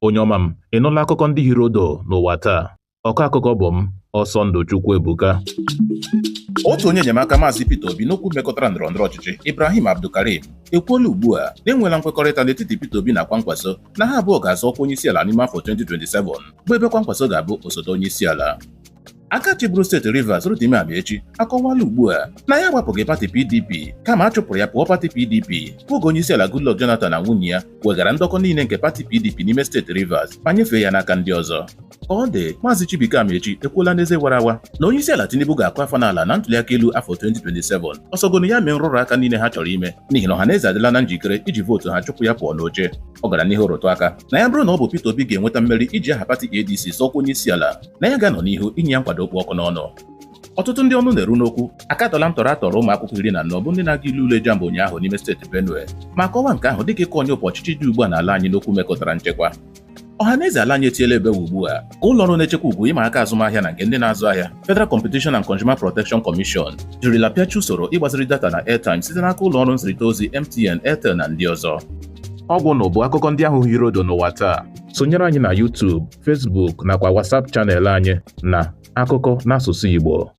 Onye ọma m, ị nụla akụkọ ndị hiri odo n'ụwa taa? Ọkọ akụkọ bụ m, Ọsọndụ Chukwuebuka. Otu onye enyemaka Maazị Peter Obi n'okwu mekọtara ndọrọndọrọ ọchịchị, Ibrahim Abdulkarim, ekwuola ugbu a na enweela nkwekọrịta n'etiti Peter Obi na Kwankwaso na ha abụọ ga-azọ ọkwa onyeisiala n'ime afọ 2027, bụ ebe Kwankwaso ga-abụ osote onyeisiala. Aka chịburu steeti Rivers, Rotimi Amaechi, akọwala ugbu a na ya agbapụghị pati PDP, kama a chụpụrụ ya pụọ pati PDP oge onyeisiala Goodluck Jonathan na nwunye ya wegara ndọkọ niile nke pati PDP n'ime steeti Rivers ma nyefee ya n'aka ndị ọzọ. Ka ọ dị, Maazị Chibuike Amaechi ekwuola n'eze wara awa na onyeisiala Tinubu ga-akụ afọ n'ala na ntụliaka elu afọ 2027, ọsọgonu ya mee nrụrụ aka niile ha chọrọ ime, n'ihi na ọhaneze adịla na njikere iji vootu ha chụpụ ya pụọ n'oche. Ọ gara n'ihu rụtụ aka na ya bụrụ na ọ bụ Peter Obi ga-enweta mmeri iji aha pati ADC zọọkwa onyeisiala, na ya ga-anọ n'ihu inye ya nkwado kpụ ọkụ n'ọnụ. Ọtụtụ ndị ọnụ na-eru n'okwu akatọla ntọrọ atọrọ ụmụ akwụkwọ 14 bụ ndị na-aga ile ule JAMB ụnyaahụ n'ime steeti Benue, ma kọwaa nke ahụ dịka ịkọ onye ụpụ ọchịchị dị ugbu a n'ala anyị n'okwu mekọtara nchekwa. Ọha na eze ala anyị etiela ebe ugbu a ka ụlọ ọrụ na-echekwa ugwu ịma aka azụmahịa na nke ndị na-azụ ahịa, Federal Competition and Consumer Protection Commission, jirila pịachi usoro ịgbaziri data na airtime site n'aka ụlọ ọrụ nzirịta ozi MTN, Airtel na ndị ọzọ. Ọgwụ na bụ akụkọ ndị ahụ hiri odo n'ụwa taa. Sonyere anyị na YouTube, Facebook nakwa WhatsApp channel anyị na Akụkọ n'asụsụ Igbo.